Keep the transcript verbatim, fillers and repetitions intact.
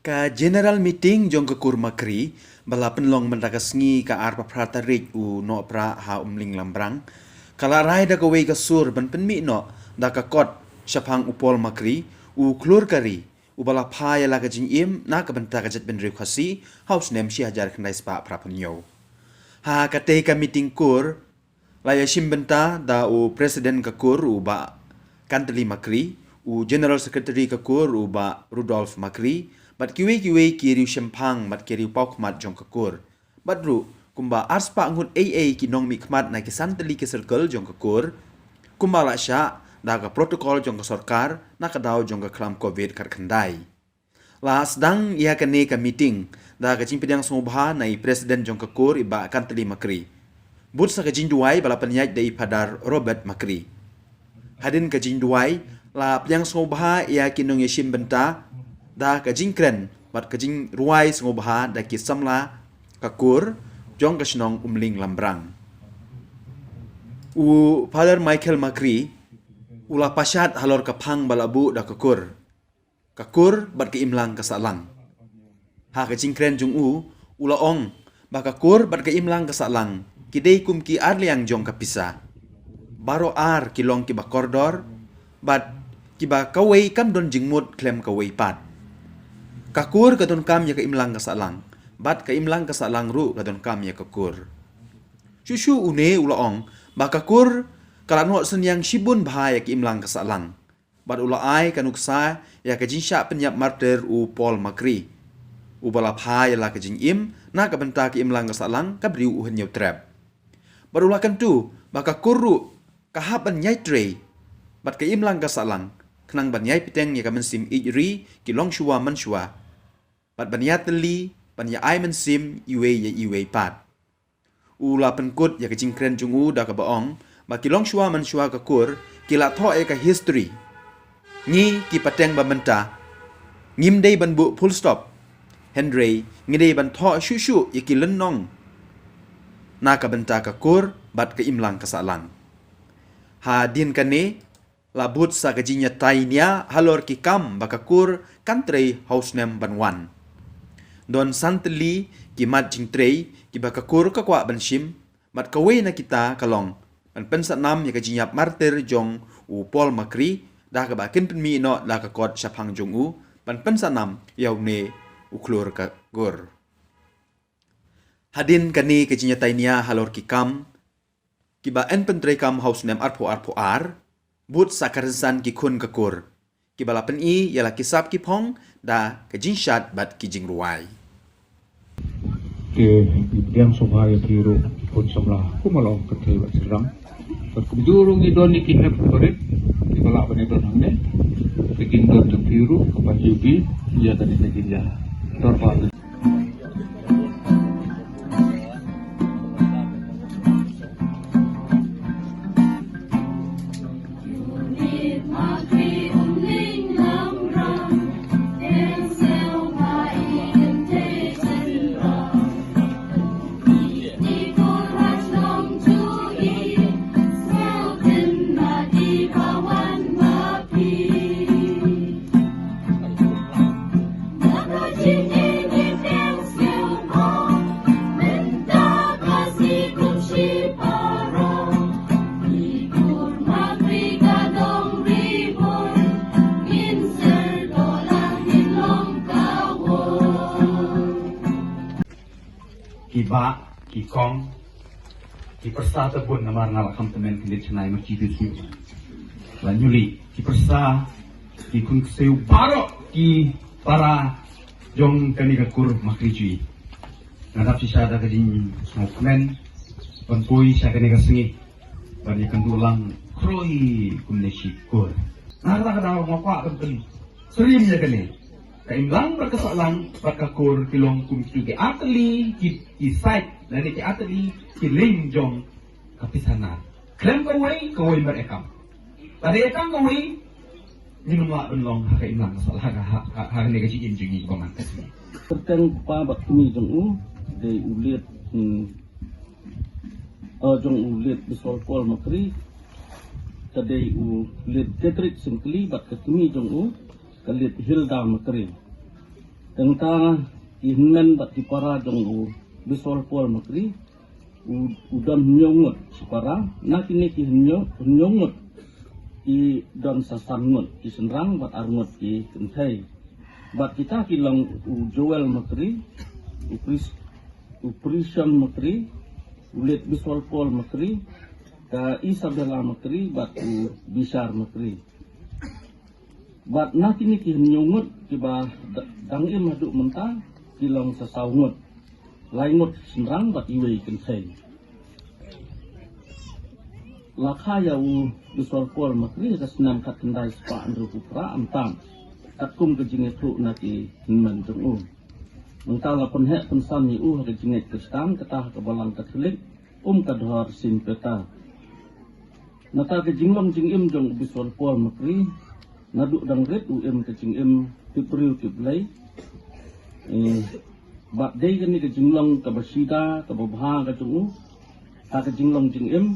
Ka general meeting jong ka kur Makri ba la pynlong mynta ka sngi ka arphew phra tarik u Nohprah ha Umling Lambrang, ka la rai da kawei ka sur ban pynmih noh da ka kot shaphang u Paul Makri, u khlur ka ri, uba la pha ïa la ka jingim na ka bynta ka jaitbynriew Khasi ha u snem shi hajar khyndai spah phra phew hynñiew. Ha katei ka meeting kur la ïashim bynta da u president ka kur u Bah Kantli Makri, u general secretary ka kur u Bah Rudolf Makri, bad kiwei kiwei ki riewshemphang bad ki riewpawkhmat jong ka kur. Bad ruh kumba arspah ngut ei ei ki nongmihkhmat na ki san tylli ki circle jong ka kur, kumba la shah da ka protocol jong ka sorkar na ka daw jong ka khlam covid khatkhyndai. La sdang ïa kane ka meeting da ka jingpdiang sngewbha na i president jong ka kur i Bah Kantli Makri, bud sa ka jingduwai ba la pynïaid da i Phadar Robert Makri. Hadien ka jingduwai la pdiang sngewbha ïa ki nongïashim bynta da ka jingkren bad ka jingrwai sngewbha da ki samla ka kur jong ka shnong Umling Lambrang. U Phadar Michael Makri u la pashat halor ka phang ba la buh da ka kur, ka kur bad ka imlang ka sahlang. Ha ka jingkren jong u, u la ong ba ka kur bad ka imlang ka sahlang ki dei kum ki arliang jong ka pisa. Baroh ar ki long kiba kordor bad kiba kawei kam don jingmut khlem kawei pat. Ka kur ka donkam ïa ka imlang ka sahlang bad ka imlang ka sahlang ruh ka donkam ïa ka kur. Shuh shuh une u la ong ba ka kur ka la noh synñiang shibun bha ïa ka imlang ka sahlang. Bad u la ai ka nuksa ïa ka jingshah pynïap martir u Paul Makri, uba la pha ïa la ka jingim na ka bynta ka imlang ka sahlang ka briew u Hynñiewtrep. Bad u la kyntu ba ka kur ruh ka hap ban ïai trei bad ka imlang ka sahlang khnang ban ïai bteng ïa ka mynsiem ïeit ri ki longshuwa manshuwa, bad ban ïatylli, ban ïa ai mynsiem iwei ïa iwei pat. U la pynkut ïa ka jingkren jong u da kaba ong ba ki longshuwa manshuwa ka kur ki la thoh ïa ka history. Ngi ki pateng ba mynta ngim dei ban buh full stop, hynrei ngi dei ban thoh shuh shuh ïa ki lynnong na ka bynta ka kur bad ka imlang ka sahlang. Hadien kane la bud sa ka jingïatai nia halor ki kam ba ka kur kan trei ha u snem ban wan. Don san tylli ki mat jingtrei kiba ka kur ka kwah ban shim, bad kawei na kita ka long ban pynsah nam ïa ka jingïap martir jong u Paul Makri da kaba kin pynmih noh da ka kot shaphang jong u ban pynsah nam ïa une u khlur ka kur. Hadien kane ka jingïatai nia halor ki kam kiba yn pyntreikam ha u snem arphew arphew ar, bud sa ka rynsan ki khun ka kur kiba la pyni ïa la ki sap ki phong da ka jingshad bad ki jingrwai. Te ngi pdiang sngewbha ïa phi ruh ki khun samla, kumba long ka thei bad syrang. Bad kumjuh ruh ngi don ïa ki hep barit kiba lah ban ïadon hangne. Te kin don jong phi ruh ka ban ïa phi ïa kane ka jingïadorbar. Ki bah, ki kong, ki pyrsa, te bun namar nga la kham tymmen khyndiat shnai marji dei shu la ñiuli. Ki pyrsa, ki khun ksiew baroh ki para jong kane ka kur Makri Jui. Nga dap shisha da ka jingsngewkmen ban poi sha kane ka sngi ban ïakynduh lang khroi kumne shi kur. Nga kata ka daw nga kwah ban pynsyriem ïa kane. Ka imlang bad ka sahlang bad ka kur ki long kum kitu ki artylli ki, ki side lane ki artylli ki link jong ka pisa nar. Khlem kawei, kawei mar ïa kam. Lada ïa kam kawei, ngin ym lah ban long ha ka imlang ka sahlang, ha, ha, ha, ha kane ka jingim jong ngi kaba man ka sngi. Kyrteng u kpa bad kmie jong u dei u Liet, hmm, eh, jong u Liet Bisol Paul Makri, ka dei u Liet Catherine Syngkli bad ka kmie jong u ka Liet Hilda Makri. Tang ta ki hynmen bad ki para jong u Biswal Paul Makri u, u don hynñiew ngut ki para. Na kine ki hynñiew, hynñiew ngut ki don sa san ngut ki shynrang bad ar ngut ki kynthei. Bad kita ki long u Joel Makri, u Pris, u Prishon Makri, u Let Biswal Paul Makri, ka Isabella Makri bad u Bishar Makri. Bad na kine ki hynñiew ngut kiba da-, dang im haduh mynta ki long sa saw ngut. Lai ngut shynrang bad iwei kynthei. La kha ïa u Biswal Paul Makri ha ka snem khatkhyndai spah hynriewphew phra, ym tam katkum ka jingïathuh na ki hynmen jong u. Nangta la pynheh pynsan ïa u ha ka jingngeit Khristan, kata ha ka Balang Katholik, um ka Dhor Saint Peter. Nata ka jinglong jingim jong u Biswal Paul Makri, naduh dang rit u im ka jingim tip briew tip Blei. Eh, bad dei kane ka jinglong kaba shida kaba bha ka jong u ha ka jinglong jingim.